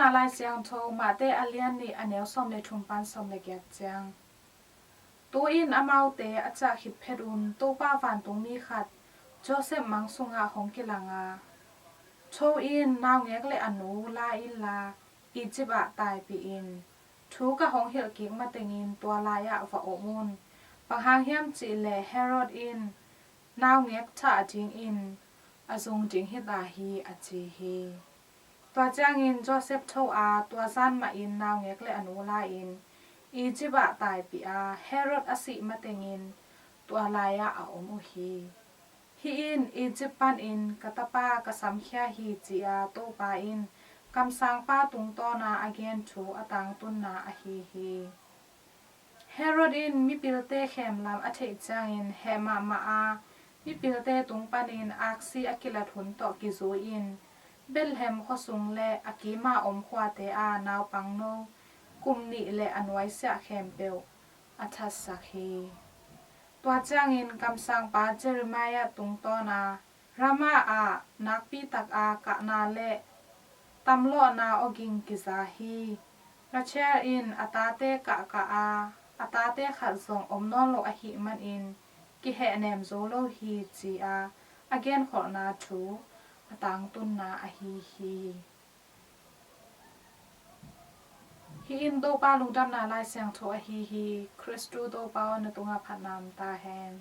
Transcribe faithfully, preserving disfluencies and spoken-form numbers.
Lai Siangtho Matthai a lian nih a neu sawm le thum pan sawm le giat ciang. Tu-in amaute a ciah khit phetun Topa vantungmi khat Joseph mang sungah hong kilang a, "Tho in, naungek le a nu la inla, Egypt ah taipih in. Thu ka hong hilh kik matengin tua lai-ah va om un. Bang hang hiam cih leh Herod in naungek thah dingin a zung ding hi ta hi," a ci hi. Tua ciangin Joseph tho a, tua zan mahin naungek le a nu la-in Egypt ah taipih a, Herod a sih matengin tua lai-ah a om uh hi. "Hih in Egypt panin ka tapa ka samkhia hi," ci-a Topa in kamsangpa tungtawna a gen thu a tangtunna ahi hi. Herod in mipilte khemlam a theih ciangin heh mahmah a, mipilte tung panin aksi a kilat hun tawh kizui-in Bethlehem khuasung le a kima om khuate a naupangno kum nih le a nuaisiah khempeuh a thatsak hi. Tua ciangin kamsangpa Jeremiah tungtawna, "Ramah ah nakpi taka kahna le tamlawhna awging kiza hi. Rachel in a tate kahkah a, a tate khat zong om nawn lo ahih manin kihehnem zo lo hi," ci-a a genkholhna thu a tangtunna ahi hi. Hih in Topa lungdamna Lai Siangtho ahi hi. Khristu Topa aw, na tungah phatna om ta hen.